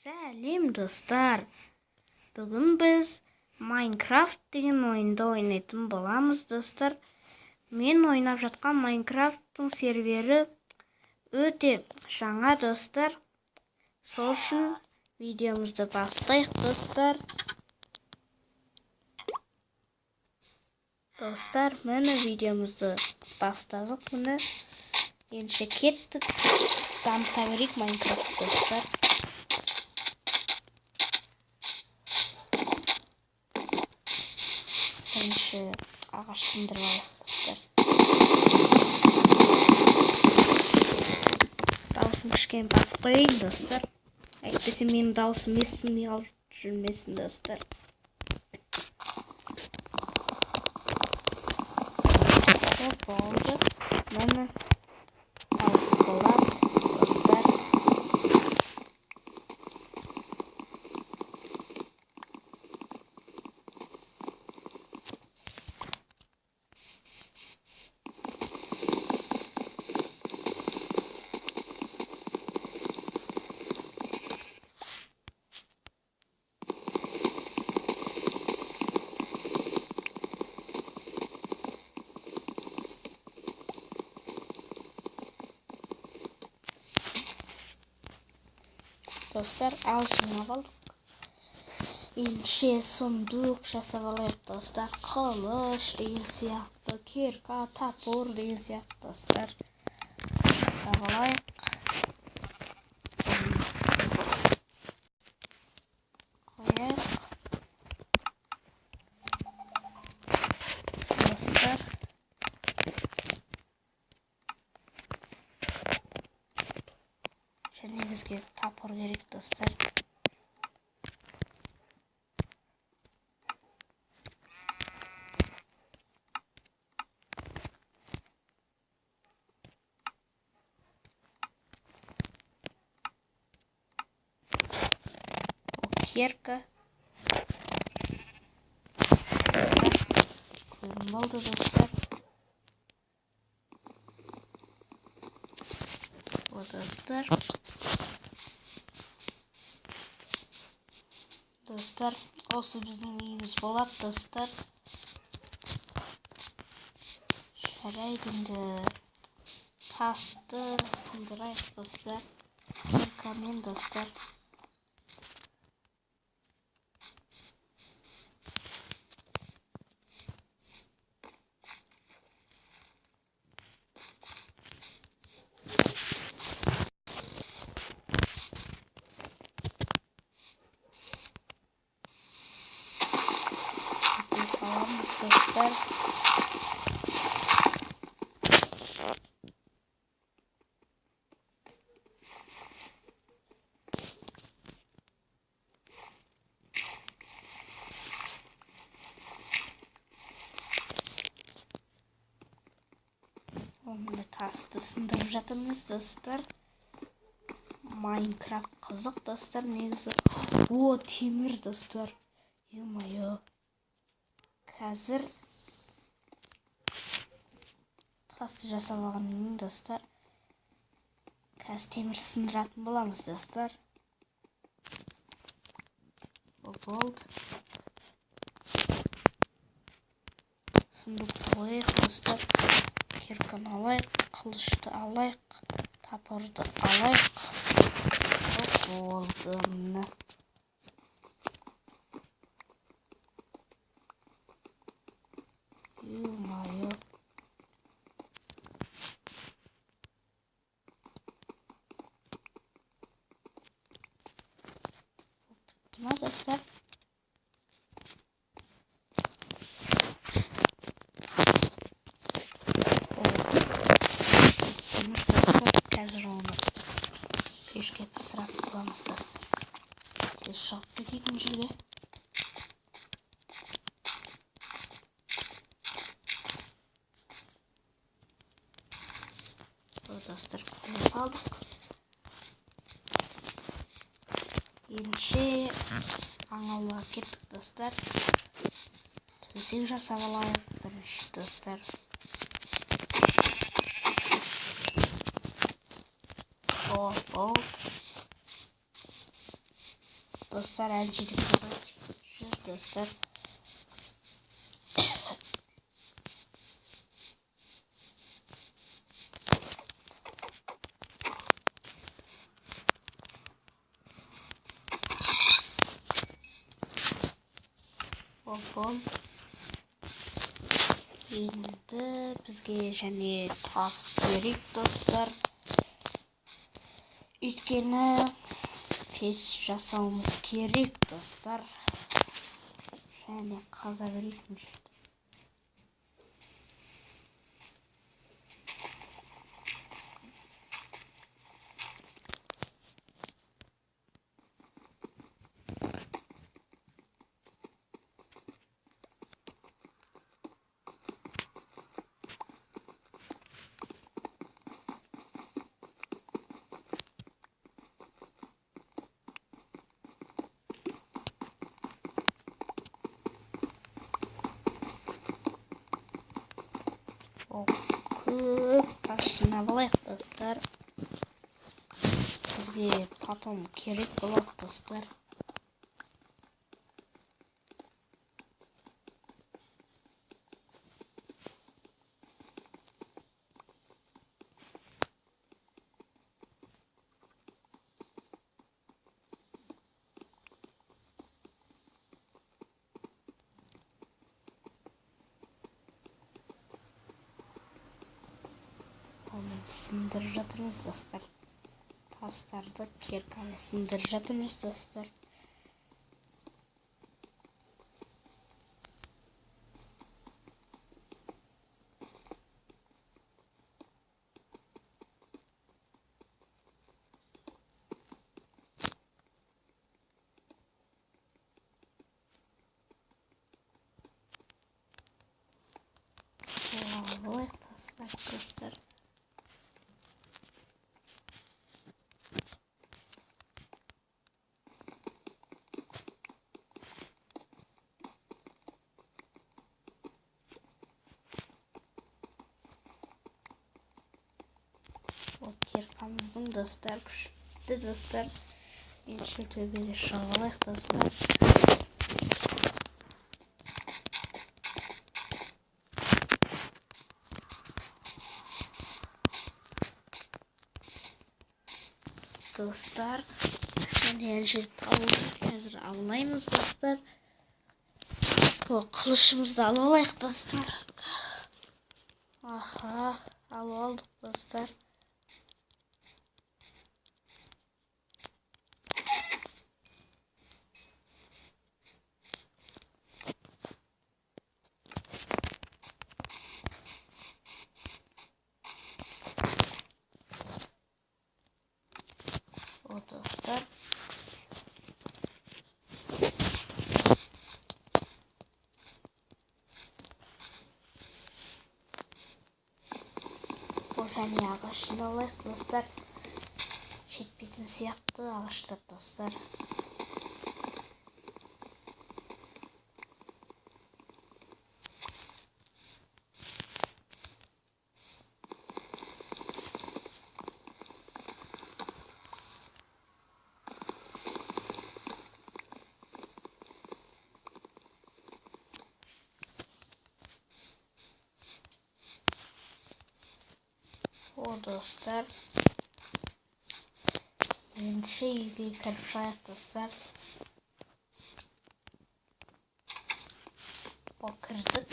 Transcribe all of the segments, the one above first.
Сәлем достар. Бүгін біз Майнкрафт деген ойынды ойнайтын боламыз достар. Мен ойнап жатқан Майнкрафттың сервері өте жаңа достар. Сол үшін видеомызды бастайық достар. Достар, міне видеомызды бастадық міне. Ендеше кеттік. Дамыта берейік Майнкрафт достар. Бірінші ағаш сындырып алайық достар. Дауысын кішкене басып қояйын достар. Әйтпесе менің дауысым естілмей қалып жүрмесін достар. Болды. Міне дауыс болады достар. Достар, аз жинап алдық. Ендеше сундук жасап алайық достар. Қылыш деген сияқты, кирка, топор деген сияқты достар. Жасап алайық. Қояйық. Достар. Және бізге топор керек достар. Кирка. Достар, күн болды достар. О, достар. Достар, осы біздің үйіміз болады достар. Жарайды, енді тасты сындырайық достар. Киркамен достар. Саламыз достар. Міне тасты сындырып жатырмыз достар. Майнкрафт қызық достар негізі. О, темір достар. Ё-моё. Қазір тасты жасап алғаннан кейін достар, қазір темір сындыратын боламыз достар. Болды. Сундукты қояйық достар. Кирканы алайық, қылышты алайық, топорды алайық. Болды міне. Ё-моё. Бітті ма достар? Достар, қазір оны пешке пісіріп боламыз достар. Тез шығып кетейік мына жерге. Достар, қоя салдық. Ендеше аң аулауға кеттік достар. Төсек жасап алайық бірінші достар. О, болды. Достар, ана жерде жүр достар. Болды. Енді бізге және тас керек достар. Өйткені пеш жасауымыз керек достар. Және қаза берейік мына жерді. Көп тас жинап алайық достар. Бізге потом керек болады достар. Сындырып жатырмыз достар. Тастарды киркамен сындырып жатырмыз достар. Алайық тастар достар. Киркамыздың достар күшті достар. Енді төбеге шығып алайық достар. Достар, және ана жерде тауық қазір аулаймыз достар. О, қылышымызды алып алайық достар. Аха, алып алдық достар. Достар. Және ағаш жиналайық достар. Жетпейтін сияқты ағаштар достар. О, достар. Ендеше үйге кіріп шығайық достар. О, кірдік.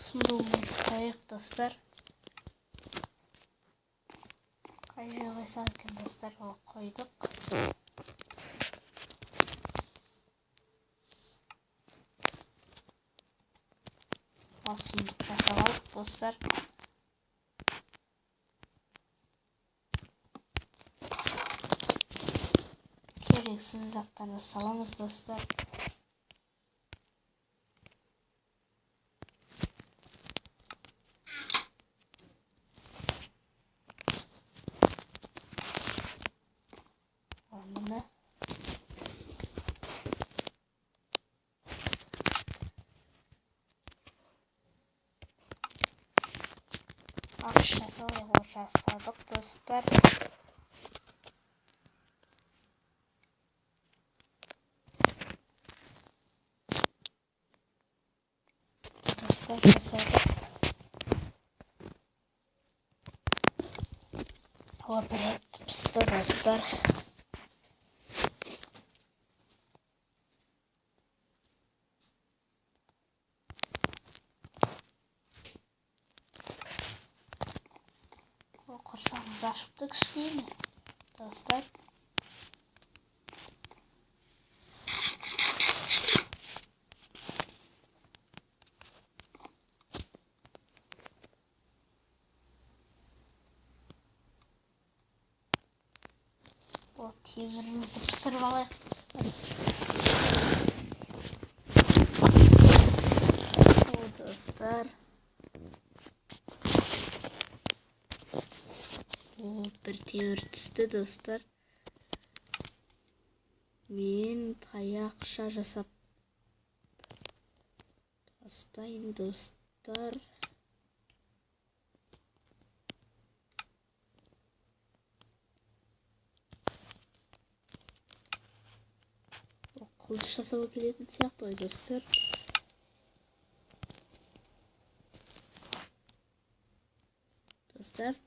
Сундугымызды қояйық достар. Қай жерге қойсақ екен достар? О, қойдық. О, сундук жасап алдық достар. Керексіз заттарды саламыз достар. Міне. Ағаш жасадық достар. достар, жасадық. О, бір ет пісті, достар. О, құрсағымыз ашыпты кішкене, достар. О, темірімізді пісіріп алайық, достар. О, достар. О, бір темір түсті, достар. Мен таяқша жасап тастайын, достар. Қылыш жасауға келетін сияқты ғой, достар. Достар,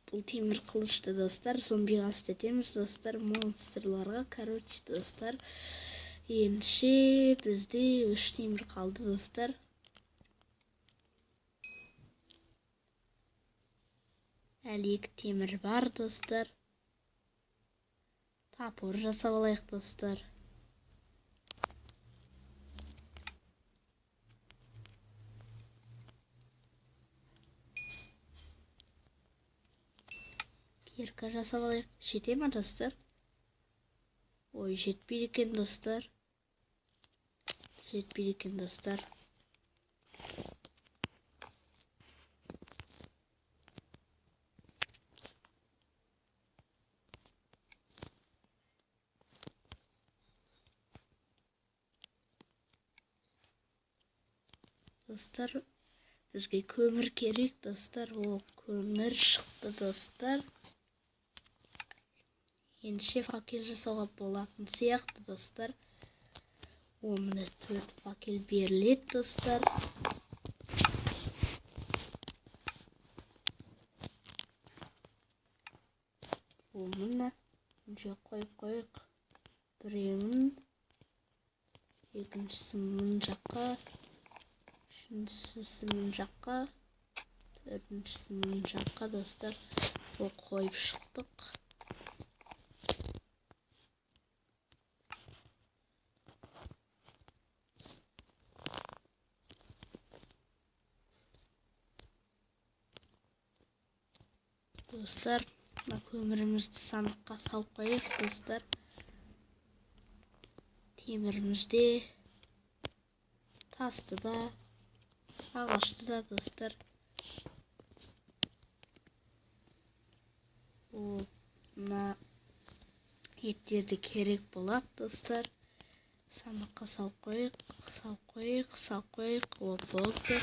бұл темір қылышты, достар, зомбиға істетеміз, достар, монстрларға, короче, достар. Ендеше бізде 3 темір қалды, достар. Әлі 2 темір бар, достар. Топор жасап алайық, достар. Кирка жасап алайық. Жете ме, достар? Ой, жетпейді екен, достар. Жетпейді екен, достар. Достар, бізге көмір керек, достар. О, көмір шықты, достар. Ендеше факел жасауға болатын сияқты, достар. О, міне 4 факел беріледі, достар. О, міне мына қойып қойық. Біреуін, екіншісі мына жаққа, үшіншісі мына жаққа, төртіншісі мына жаққа, достар. О, қойып шықтық. Достар, мына көмірімізді сандыққа салып қояйық, достар. Темірімізді, тасты да, ағашты да, достар. О, мына еттерді керек болады, достар. Сандыққа салып қояйық, салып қояйық, салып қояйық. О, болды.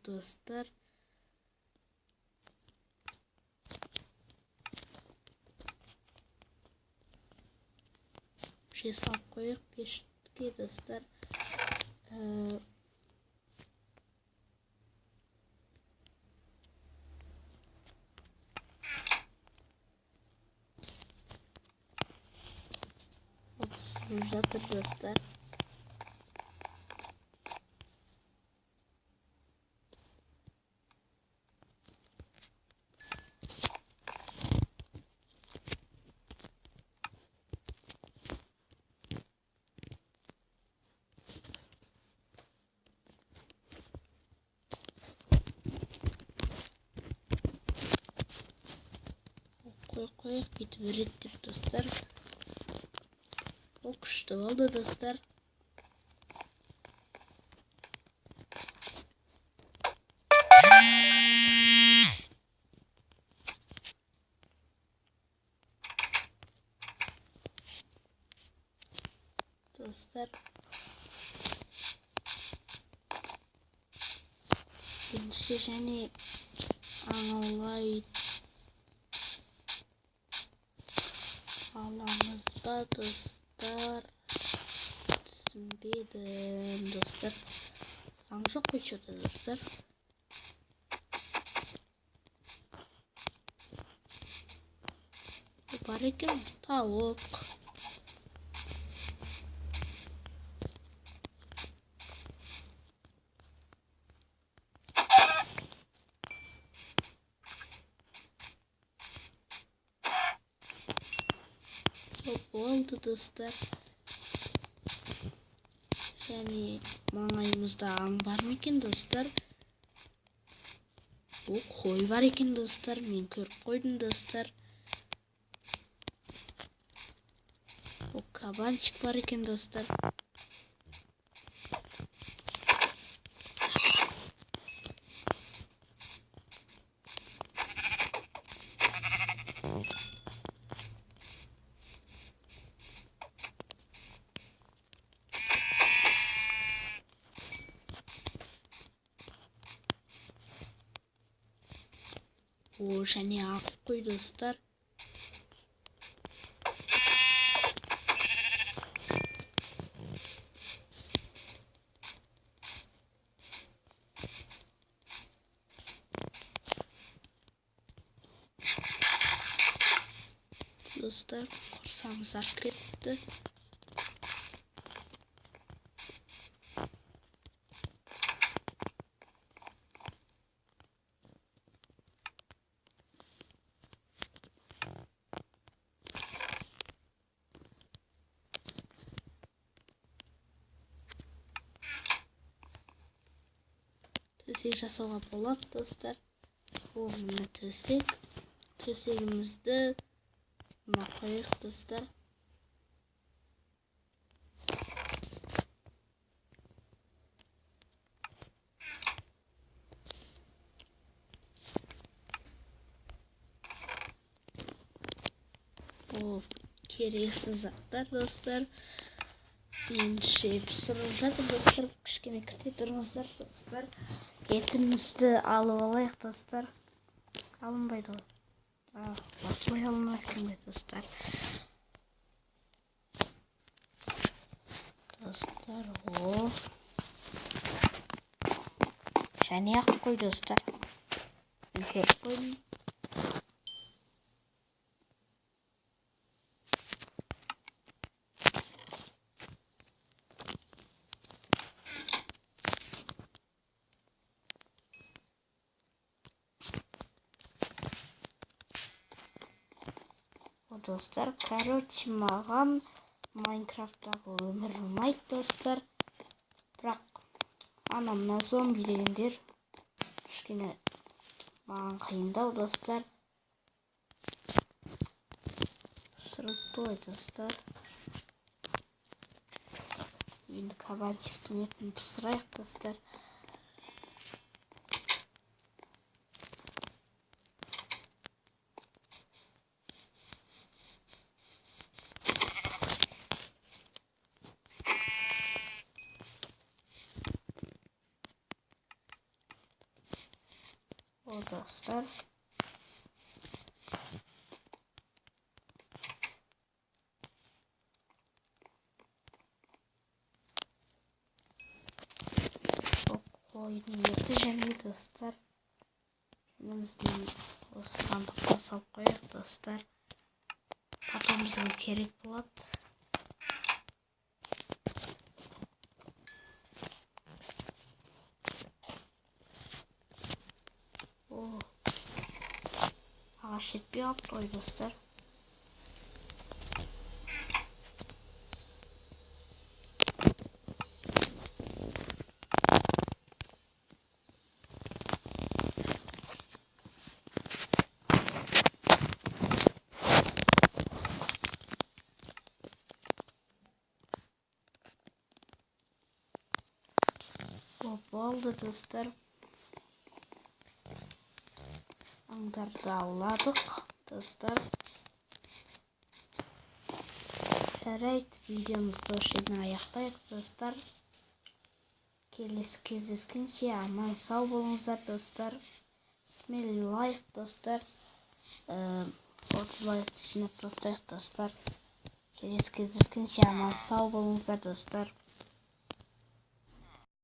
Достар, Пешке салып қояйық, пешке, достар. Пісіп жатыр, достар. Қойып қояйық, бүйтіп реттеп, достар. О, күшті болды, достар. Достар, ендеше және Аламыз ба, достар? Түсінбедім, достар. Аң жоқ қой что-то, достар. Бар екен тауық. Болды, достар. Және маңайымызда аң бар ма екен, достар? О, қой бар екен, достар. Мен көріп қойдым, достар. О, кабанчик бар екен, достар. О, және ақ қой, достар. Достар, құрсамыз артып кетті. Төсек жасауға болады, достар. О, міне төсек. Төсегімізді мына қояйық, достар. О, керексіз заттар, достар. Ендеше пісіріп жатыр, достар. Кішкене күте тұрыңыздар, достар. Етімізді алып алайық, достар. Алынбайды ғой. Осылай алынады екен ғой, достар. Достар, о. Және ақ қой, достар. Мен көріп қойдым. Достар, короче, маған Майнкрафттағы өмір ұнайды, достар. Бірақ ана мына зомби дегендер кішкене маған қиындау, достар. Сырылтты ғой, достар. Енді кабанчиктің етін пісірайық, достар. О, достар. Қойдың еті және, достар. Біздің осы сандыққа салып қояйық, достар. Потом бізге керек болады. О, ағаш жетпей қалыпты ғой, достар. Болды, достар. Аңдарды ауладық, достар. Жарайды, видеомызды осы жерден аяқтайық, достар. Келесі кездескенше аман сау болыңыздар, достар. Смелый лайк, достар. 30 лайкты жинап тастайық, достар. Келесі кездескенше аман сау болыңыздар, достар.